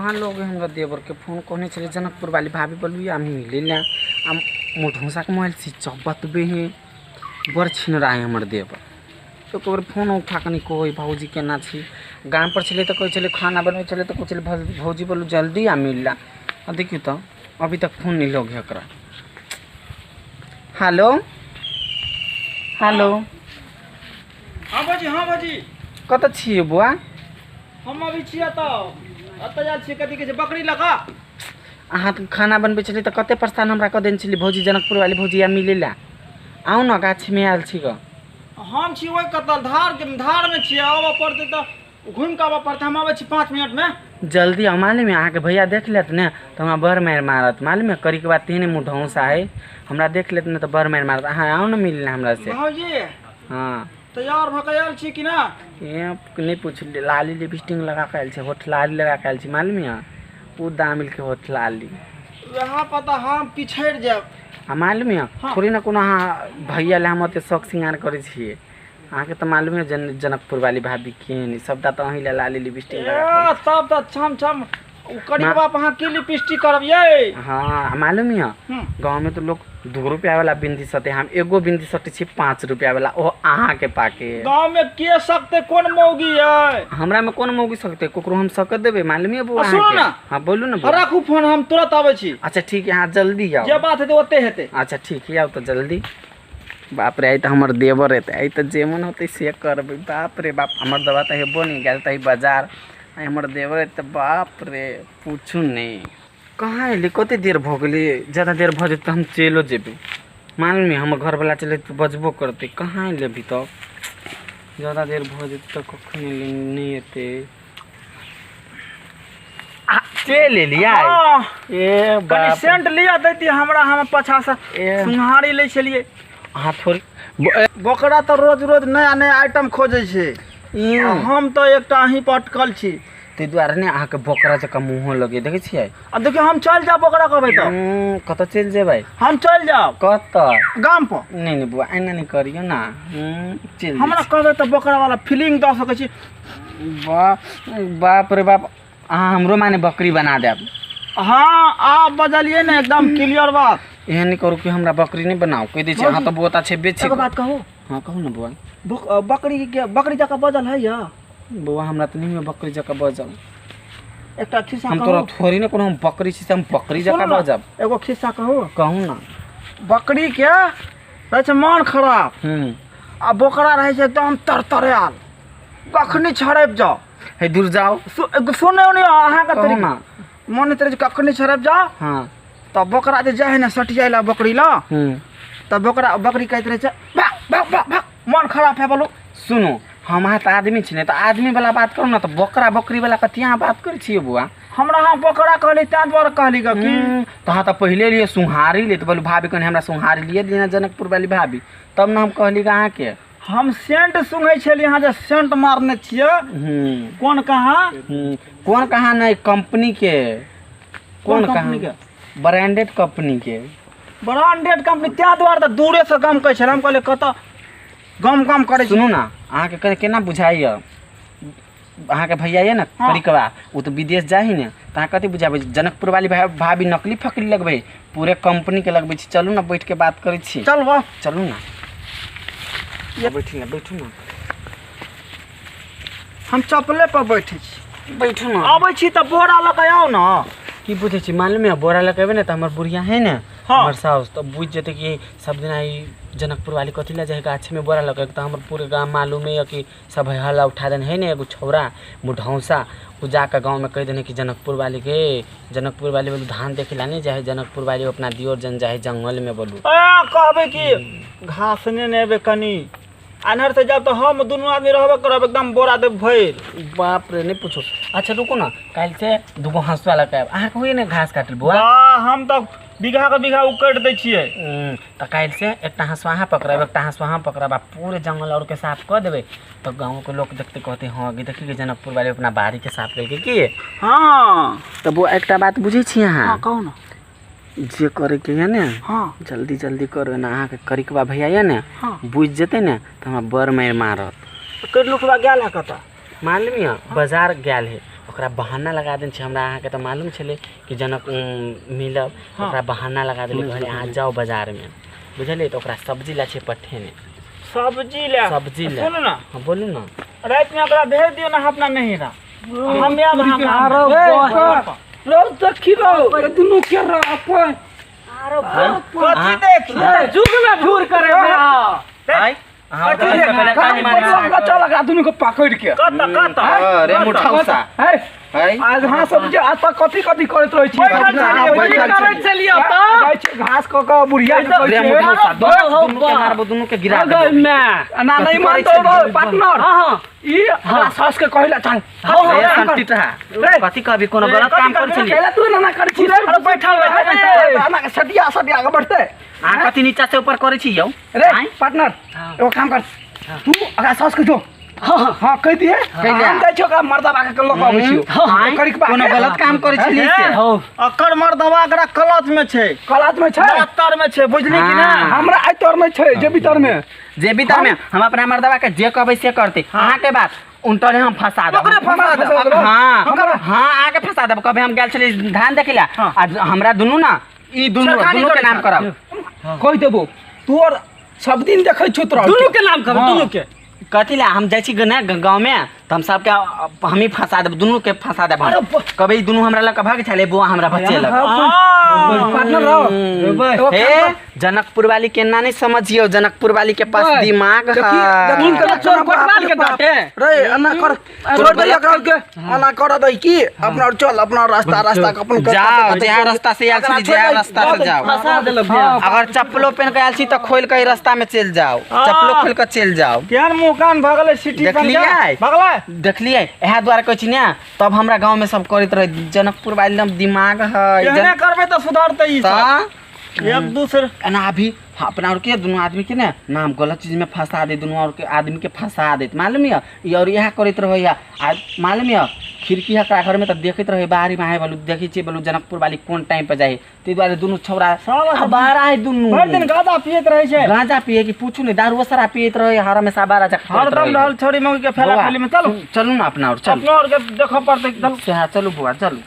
कहाँ लोग हमरा देवरके फोन कहने छलै जनकपुर वाली भाभी बोलू आ मिले ला आ मुठौसाके मोबाइल स्विच ऑफ बतबे है। बड़ छिनरा है हमर देवर। तो एक बेर फोन उठा कऽ कहै भौजी केना छी। गाम पर छलै तऽ कहै छलै खाना बनबै छलै तऽ कहै छलै भौजी बोलू जल्दी आ मिल ला। आ देखियौ तऽ अभी तक फोन नहि लग है एकरा। Hello hello. हाँ भौजी, हाँ भौजी। कतऽ छियै बौआ? हम अभी छियै तऽ एतऽ आयल छियै, कथी कहै छै, बकरी लऽ कऽ। अहाँ तऽ खाना बनबै छलियै तऽ कते परेशान हमरा कऽ देने छलियै भौजी जनकपुर वाली भौजी आ मिलै ला। आउ ने गाछीमे आयल छी गऽ। हम छी ओहि कतऽ धारके धारमे छियै, आबऽ पड़तै तऽ घुमि कऽ आबऽ पड़तै। हम आबै छी 5 मिनटमे। जल्दी आउ, मालूम है अहाँके भैया देख लेत ने तऽ हमरा बड़ मारि मारत। मालूम है करीके बाद तेहने मुँह ढौंसा है, हमरा देख लेत ने तऽ बड़ मारि मारत। अहाँ आउ ने मिलै ला हमरा से। भौजी हाँ तैयार भऽ कऽ आयल छी कि ना? ए नहि पूछ, लाली लिपस्टिक लगा कऽ आयल छी, होठ लाली लगा कऽ आयल छी, मालूम यऽ ओ दामिल के होठ लाली। वएह पता हम पिछड़ि जायब। आ मालूम यऽ हाँ। थोड़ी ने कोनो अहाँ भैया लए हम ओते शौक श्रृंगार करै छियै। अहाँके तऽ मालूम यऽ जनकपुर वाली भाभी केहन है, सबटा तऽ अहीं लए लाली लिपस्टिक लगा कऽ। ए तब तऽ छम छम ओ करीब बाप अहाँ की लिपस्टिक करब यै? हाँ मालूम यऽ गाँवमे तऽ लोक 2 रुपया वाला बिंदी सटे, हम एगो बिंदी सटे छी 5 रुपया वाला, ओ अहाँके पाके। गाँवमे के सकतै, कोन मौगी यै? हमरा में कोन मौगी सकतै, ककरो हम सकत देबै मालूम यऽ बौआ आ सुनू अहाँके? ना। हाँ बोलू ना बौआ। राखू फोन, हम तुरंत आबै छी। अच्छा ठीक है, अहाँ जल्दी आउ। जे बात हेतै ओते हेतै। अच्छा ठीक है, आउ तऽ जल्दी। बाप रे, आइ तऽ हमर देवर एतै, आइ तऽ जे मन होतै से करबै। बाप रे बाप, हमर दवा तऽ हेबो नहि गेल तऽ बाजार, आइ हमर देवर एतै, बाप रे पूछू नहि। कहाँ एलै, कते देर भऽ गेलै? ज्यादा देर भऽ जेतै तऽ हम चलिओ जेबै। मालूम यऽ हमर घरवला चलै तऽ बजबो करतै। कहाँ एलै अभी तक? ज्यादा देर भऽ जेतै तऽ कखन एलै, नहि एतै। आ चलि एलियै? हाँ। ए कनि बाप सेंट लिअ दैती हमरा, हम पाछासँ ए सुनहारी लै छलियै। अहाँ थोड़ी बकरा तऽ रोज रोज नया नया आइटम खोजै छै, हम तऽ एकटा अहीं पर अटकल छी। ताहि दुआरे ने अहाँके बकरा जकाँ मुँहो लगै, देखै छियै? आ देखियौ हम चलि जायब बकरा कहबै तऽ। कतऽ चलि जेबै? हम चलि जायब। कतऽ? गाम पर। नहि नहि बौआ, एना नहि करियौ ने। चलि हमरा कहबै तऽ बकरा वाला फीलिंग दऽ सकै छी। बाप बाप रे बाप, अहाँ हमरो माने बकरी बना देब। हाँ आप बजलियै ने एकदम क्लियर बात। एहन नहि करू कि हमरा बकरी नहि बनाउ, कहि दै छी अहाँ तऽ बहुत अच्छे बेची। एगो बात कहू? हाँ कहू ने बौआ। बकरी के बकरी जकाँ बजल है या? बौआ हमरा तऽ नहि बकरी जकाँ बजल। एकटा खिस्सा हम कहू? तोरा थोड़ी ने कोनो हम बकरी छी से हम बकरी जकाँ सुनू ने, बजब। एगो खिस्सा कहू? कहू ना। बकरी के रहै छै मन खराब, आ बोकरा रहै छै एकदम तरतरायल, कखनी छड़पि जाओ। हे दूर जाओ। सुनै नहि अहाँके कहू तरीका। ना। मन होइत रहै छै कखनी छड़पि जाओ। हाँ। तऽ बोकरा जे जाइ है ने सटियाइ ला बकरी ला, तऽ बोकरा बकरी कहैत रहै छै भाग भाग भाग भाग, मन खराब है बोलू। सुनू, हम अहाँ तऽ आदमी छी ने, तऽ आदमी वाला बात करू ने, तऽ बकरा बकरी वाला कथी अहाँ बात करै छियै बौआ? हमरा अहाँ बकरा कहली ताहि दुआरे कहली गऽ कि तऽ अहाँ तऽ पहिले लिए सुहारी ले, तऽ बोलू भाभी कनि हमरा सुहारी लिए दिना जनकपुर वाली भाभी, तब ने हम कहली गऽ अहाँके। हम सेंट सुंघै छलियै, अहाँ जे सेंट मारने छियै। कोन कहाँ? कोन कहाँ नहि, कंपनी के। कोन कोन कहाँ कंपनी के? ब्रांडेड कंपनी के। ब्रांडेड कंपनी, ताहि दुआरे तऽ दूरे से गम कहै छलै। हम कहलियै कतऽ गम गम करै छै। सुनू ना, अहाँके केना बुझाइए? अहाँके भैया यऽ ने हाँ। करिकवा, ओ तऽ विदेश जाइ है ने, तऽ अहाँ कथी बुझाबै? जनकपुर वाली भाभी नकली फकली लगबै, पूरे कंपनी के लगबै छी। चलू ने बैठ के बात करै छी। चल वाह। चलू ना, बैठू ना, बैठू ना। हम चप्पले पर बैठे छी। बैठू ना। आबै छी तऽ बोरा लऽ कऽ आउ ने। की बुझै छी मालूम है? बोरा लऽ के एबै ने तऽ हमर बुढ़िया है ने, हाँ। हमर साउस तऽ बुझि जेतै कि सब दिना ई जनकपुर वाली कथी लए जाइ गाछीमे बोरा लऽ के। तऽ हमर पूरे गाम मालूमे यऽ कि सब है हल्ला उठा देने है ने, एगो छौड़ा मुढौसा ओ जाकऽ गाँवमे कहि देने कि जनकपुर वाली के, जनकपुर वाली बोलू धान देखे ला नहीं जाइ है, जनकपुर वाली अपना दियोर जन जाइ है जंगलमे बोलू। ए कहबै कि घास ने एबै कनि एन्हर से जायब तऽ हम दुनू आदमी रहबे करब, एकदम बोरा देब भरि। बाप रे नहीं पूछो। अच्छा रुको ना, काल्हि से दूगो हँसुआ लऽ के आयब। अहाँके होइए ने घास काटल बौआ? वाह, हम तऽ बीघा के बीघा उकटि दै छियै। तऽ काल्हि से एकटा हँसुआ अहाँ पकड़ब, एकटा हँसुआ हम पकड़ब, आ पूरे जंगल और के साफ कऽ देबै। तऽ गाँवके लोक देखतै कहतै हँ गे देखी गे जनकपुर वाली अपना बाड़ीके साफ केलकै की। हाँ। तऽ बौआ एकटा बात बुझै छी अहाँ? हाँ कहू ना। जे करैके यऽ ने, हाँ। जल्दी जल्दी करू ने। अहाँके करिकबा भैया यऽ ने, हाँ। बुझि जेतै ने तऽ हमरा बड़ मारि मारत। करिलुकबा गेल है कतऽ? मालूम यऽ? बाजार गेल है। ओकरा बहाना लगा देने छै। हमरा अहाँके तऽ मालूम छलै कि जनक मिलब, ओकरा बहाना लगा देलियै, कहलियै अहाँ जाउ बाजारमे, बुझलियै? तऽ ओकरा सब्जी लै छै पठेने। सब्जी ले? सब्जी ले। सुनू ने। हाँ, बोलू ने। रातिमे ओकरा भेज दियौ ने अपना नहिरा, हम आयब अहाँ रौ देखी रौ, ए दुनू के रौ अपन कथी देखी? जुग में झूर करे। आइ अहाँ ओकरा से पहिले कान मारै छी। चल एकरा दुनू के पकड़ के। कत कत? अरे मुठौसा है है। आज अहाँ सब जे आता कथी कथी करैत रहै छी? बैठल छलियै, बैठल करै छलियै तऽ। जाइ छै घास कऽ कऽ बुढ़िया के कहै रे छै, मुठौसा, दुनू के मारबो, दुनू के गिरा देबो। ना नहीं मानतो रौ पार्टनर, ई हमरा सास के कहिला चल। रे संटी रहा, कथी कहबी? कोनो गलत काम करै छलियै? केला तू ना करै छी रे? अरे बैठल रहै। अना के सटिया सटिया के बढ़तै। अहाँ कथी नीचा से ऊपर करै छी यौ? रे आँय? पार्टनर, एगो काम कर तू, अगर सास के जो हाँ कहि दिहे, हम जाइ छियौ ओकरा मर्दबा के लऽ कऽ अबै छियौ। आँय? करिक बा कोनो के। गलत काम करै छलियै से? अकर मर्दवा एकरा कलच में छै। कलात में छै। तर में छै, बुझली कि ना? हाँ। हमरा आइ तर में छै, जे भीतर में। जे भीतर में हम अपना मर्दवा के जे कहबै से करतै। अहाँके बात उनटले हम फंसा देब। ओकरे फंसा देब। हाँ। हमरा- हाँ, अहाँके फंसा देब। कभी हम गेल छलियै धान देखै लए, आ हमरा दुनू ना ई दुनू छेड़खानी दुनू के करै नाम करब। कहि देबो, तोर सब दिन देखै छौ तोरा। दुनू के नाम कहबै, दुनू के। कथी लए हम जाइ छी ने गाँवमे तऽ हम सबके हमही फंसा देब, दुनू के फंसा देब हम। कभी ई दुनू हमरा लऽ कऽ भागै छलै, बौआ हमरा बचेलक। पार्टनर रहो। हे जनकपुर वाली के ना नहीं समझियो, जनकपुर वाली के पास दिमाग देखी है। देखी उनका चोर कोतवाल के डांटे। रे एना कर, छोड़ दे एकरा के, एना कर दे की अपना और चल अपना रास्ता, रास्ता के अपन कर- जाओ जहाँ रास्ता से आयल छी, जहाँ रास्ता से जाओ। फंसा देलक भैया। अगर चप्पलो पहन के आयल छी तऽ खोल के रास्ता में चलि जाओ, चप्पलो खोल के चलि जाओ। केहन मुँह कान भगलै सिटी बन के? देखलियै? भगलै। देखलियै? इएह दुआरे कहै छी ने, तब हमरा गाँव में सब करैत रहै जनकपुर वाली एकदम दिमाग है। एहने करबै तऽ सुधरतै ई सब। तऽ एक दूसरे एना अभी अपना और के दुनू आदमी के ने नाम गलत चीज में फंसा दे, दुनू और के आदमी के फंसा देत, मालूम यऽ? ई और इएह करैत रहै आ मालूम यऽ खिड़की हकरा घर में तऽ देखैत रहै बाहरी माहे बोलू देखै छियै बोलू जनकपुर वाली कोन टाइम पर जाइ, ताहि दुआरे दुनू छौड़ा साला आ बारा है दुनू। भरि दिन गाँजा पियैत रहै छै। गांजा पिए कि पूछू ने, दारू शराब पियैत रहै हर हमेशा बारा जखा करैत हरदम रहै। रहल छोरी मौगी के फैला बौआ, फैली में। चलू चलू ने अपना और चलू। अपनो और के देखऽ पड़तै, चलू। सएह चलू बौआ चलू।